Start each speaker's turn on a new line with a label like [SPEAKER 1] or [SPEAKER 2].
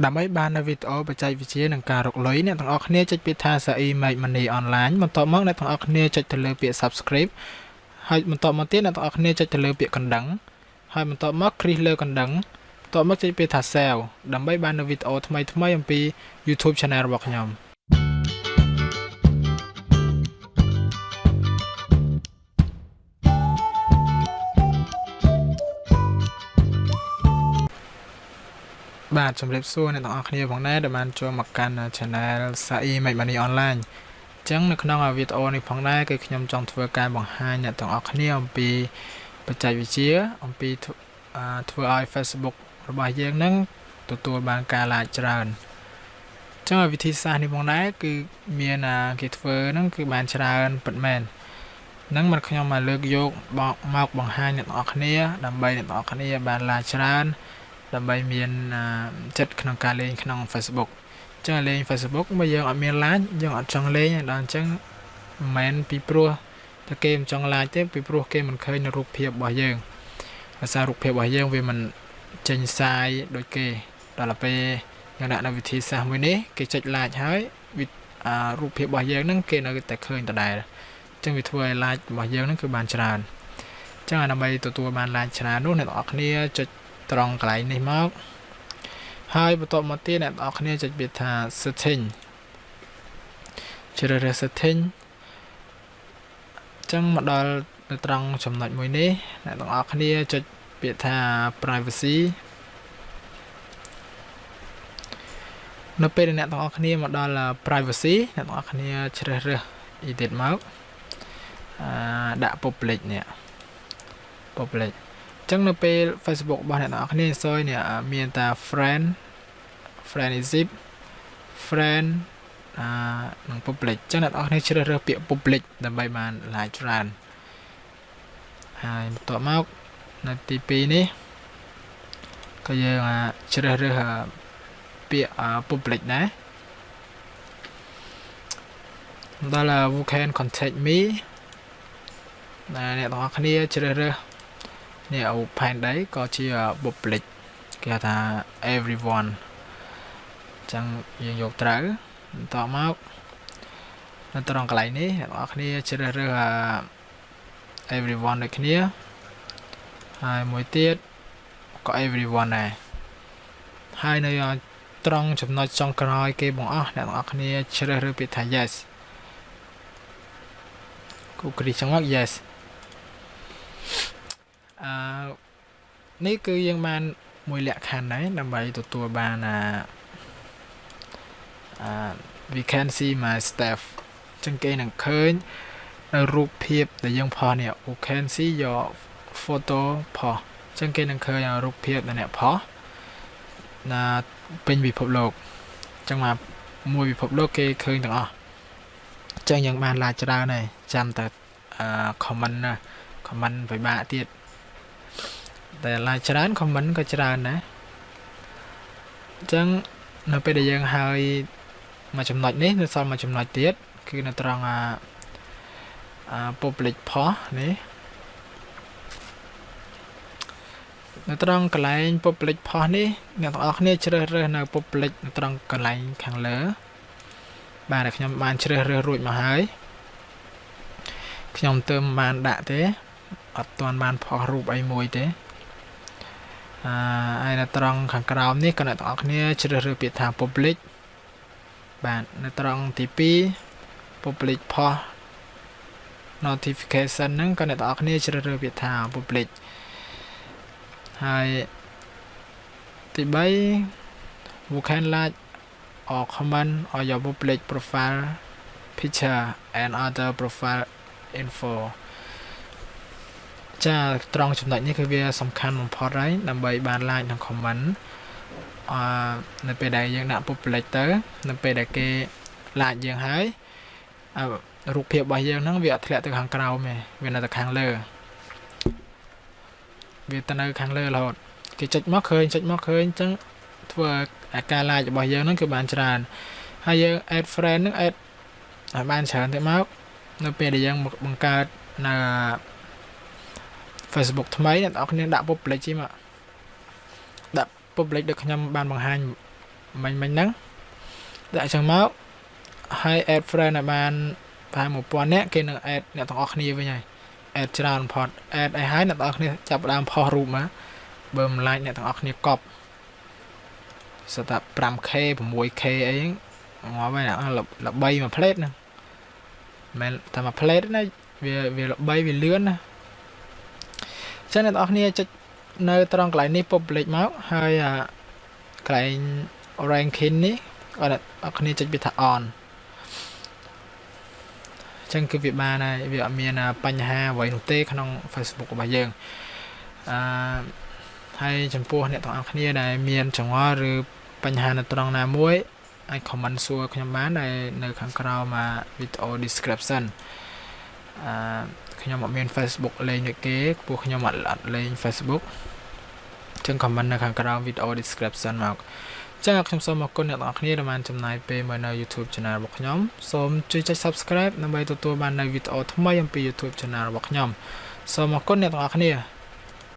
[SPEAKER 1] ដើម្បីបាននូវវីដេអូបច្ចេកវិទ្យានិងការរកលុយអ្នកទាំងអស់គ្នាចុចពាក្យថា Sai Make Money Online បន្ទាប់មកអ្នកទាំងអស់គ្នាចុចទៅលើពាក្យ Subscribe ហើយបន្ទាប់មកទៀតអ្នកទាំងអស់គ្នាចុចទៅលើពាក្យកណ្ដឹងហើយបន្ទាប់មកគ្រីសលើកណ្ដឹងបន្ទាប់មកចុចពាក្យថា Save ដើម្បីបាននូវវីដេអូថ្មីៗអំពី YouTube Channel របស់ខ្ញុំ។ បាទជម្រាបសួរអ្នកទាំងអស់គ្នាផងដែរដែលបានចូលមកកាន់ Channel Sai Make Money Online អញ្ចឹងនៅក្នុងវីដេអូនេះផងដែរគឺខ្ញុំចង់ធ្វើការបង្ហាញអ្នកទាំងអស់គ្នាអំពីបច្ចេកវិទ្យាអំពីធ្វើឲ្យ Facebook របស់យើងនឹងទទួលបានការ like ច្រើនអញ្ចឹងវិធីសាស្ត្រនេះផងដែរគឺមានគេធ្វើហ្នឹងគឺបានច្រើនពិតមែននឹងមកខ្ញុំមកលើកយកមកបង្ហាញអ្នកទាំងអស់គ្នាដើម្បីអ្នកទាំងអស់គ្នាបាន like ច្រើនដើម្បីមានចិត្តក្នុងការលេងក្នុង Facebook អញ្ចឹងលេង Facebook បើយើងអត់មាន like យើងអត់ចង់លេងដល់អញ្ចឹងមិនមែនពីព្រោះតែគេមិនចង់ like ទេពីព្រោះគេមិនឃើញនៅរូបភាពរបស់យើងដោយសាររូបភាពរបស់យើងវាមិនចេញសាយដូចគេដល់ពេលយើងដាក់នៅវិធីសាស្ត្រមួយនេះគេចុច like ហើយរូបភាពរបស់យើងហ្នឹងគេនៅតែឃើញដដែលអញ្ចឹងវាធ្វើឲ្យ like របស់យើងហ្នឹងគឺបានច្រើនអញ្ចឹងដើម្បីទទួលបាន like ច្រើននោះអ្នកទាំងអស់គ្នាចុចត្រង់កន្លែងនេះមកហើយបន្ទាប់មកទៀតអ្នកទាំងអស់គ្នាចុចពាក្យថា setting ជ្រើសរើស setting ចឹងមកដល់នៅត្រង់ចំណុចមួយនេះអ្នកទាំងអស់គ្នាចុចពាក្យថា privacy នៅពេលដែលអ្នកទាំងអស់គ្នាមកដល់ privacy អ្នកទាំងអស់គ្នាជ្រើសរើស edit មកដាក់ public នេះ public ចឹងនៅពេល Facebook របស់អ្នកទាំងអស់គ្នាសយនេះមានតា friend friend except friend អានិង public ចឹងអ្នកទាំងអស់គ្នាជ្រើសរើសពាក្យ public ដើម្បីបាន like ច្រើនហើយបន្ទាប់មកនៅទី2នេះក៏យើងជ្រើសរើសពាក្យ public ដែរដល់ who can contact me ណាអ្នកទាំងអស់គ្នាជ្រើសរើសនេះអូផែនដីក៏ជា public គេហៅថា everyone អញ្ចឹងយើងយកត្រូវបន្តមកនៅត្រង់កន្លែងនេះអ្នកទាំងអស់គ្នាជ្រើសរើស everyone ដូចគ្នាហើយមួយទៀតក៏ everyone ដែរហើយនៅត្រង់ចំណុចចុងក្រោយគេបងអស់អ្នកទាំងអស់គ្នាជ្រើសរើសពាក្យថា yes គូគ្រីចឹងមក yes អឺនេះគឺយើងបានមួយលក្ខខណ្ឌដែរដើម្បីទទួលបានអាអា we can see my stuff ចឹងគេនឹងឃើញនៅរូបភាពដែលយើងផុសនេះ you can see your photo post ចឹងគេនឹងឃើញរូបភាពដែលអ្នកផុសណាពេញពិភពលោកចឹងមកមួយពិភពលោកគេឃើញទាំងអស់ចឹងយើងបាន like ច្រើនហើយចាំតែអឺ comment ណា comment ពិបាកទៀតតែ like ច្រើន comment ក៏ច្រើនដែរអញ្ចឹងនៅពេលដែលយើងហើយមួយចំណុចនេះនៅសល់មួយចំណុចទៀតគឺនៅត្រង់អា public post នេះនៅត្រង់កន្លែង public post នេះអ្នកទាំងអស់គ្នាជ្រើសរើសនៅ public នៅត្រង់កន្លែងខាងលើបាទខ្ញុំបានជ្រើសរើសរួចមកហើយខ្ញុំទើបបានដាក់ទេអត់ទាន់បានផុសរូបអីមួយទេអឺហើយនៅត្រង់ខាងក្រោមនេះក៏អ្នកទាំងអស់គ្នាជ្រើសរើសពាក្យថា public បាទនៅត្រង់ទី2 public post notification ហ្នឹងក៏អ្នកទាំងអស់គ្នាជ្រើសរើសពាក្យថា public ហើយទី3 who can like or comment on your public profile picture and other profile info ចាត្រង់ចំណុចនេះគឺវាសំខាន់បំផុតហើយដើម្បីបាន like និង comment អឺនៅពេលដែលយើងដាក់ public ទៅនៅពេលដែលគេ like យើងហើយរូបភាពរបស់យើងហ្នឹងវាអត់ធ្លាក់ទៅខាងក្រោមទេវានៅតែខាងលើវាទៅនៅខាងលើរហូតគេចុចមកឃើញចុចមកឃើញអញ្ចឹងធ្វើឲ្យការ like របស់យើងហ្នឹងគឺបានច្រើនហើយយើង add friend ហ្នឹង add ឲ្យបានច្រើនទៅមកនៅពេលដែលយើងបង្កើតនៅ Facebook ថ្មីអ្នកទាំងអស់គ្នាដាក់ public ជីមកដាក់ public ដូចខ្ញុំបានបង្ហាញ មិញមិញហ្នឹងដាក់ចឹងមកហើយ add friend ឲ្យបានប្រហែល1000នាក់គេនឹង add អ្នកទាំងអស់គ្នាវិញហើយ add ច្រើនបំផុត add ឲ្យហើយអ្នកទាំងអស់គ្នាចាប់ផ្ដើមផុសរូបមកបើមិន like អ្នកទាំងអស់គ្នាកប់សិតតែ 5K 6K អីហ្នឹងងាប់ហើយអ្នកល្បីមួយផ្លេតហ្នឹងមិនតែមួយផ្លេតណាវាវាល្បីវាលឿនណាចឹងអ្នកទាំងអស់គ្នាចុចនៅត្រង់កន្លែងនេះ public មកហើយអាកន្លែង ranking នេះអ្នកអរគ្នាចុចវាថា on ចឹងគឺវាបានហើយវាអត់មានបញ្ហាអ្វីនោះទេក្នុង Facebook របស់យើងអឺហើយចំពោះអ្នកទាំងអស់គ្នាដែលមានចម្ងល់ឬបញ្ហានៅត្រង់ណាមួយអាច comment សួរខ្ញុំបានដែលនៅខាងក្រោមវីដេអូ description អឺខ្ញុំអត់មាន Facebook លេងដូចគេព្រោះខ្ញុំអត់អត់លេង Facebook ចឹង comment នៅខាងក្រោមវីដេអូ description មកចាខ្ញុំសូមអរគុណអ្នកទាំងអស់គ្នាដែលបានចំណាយពេលមកនៅ YouTube Channel របស់ខ្ញុំសូមជួយចុច Subscribe ដើម្បីទទួលបាននូវវីដេអូថ្មីអំពី YouTube Channel របស់ខ្ញុំសូមអរគុណអ្នកទាំងអស់គ្នា។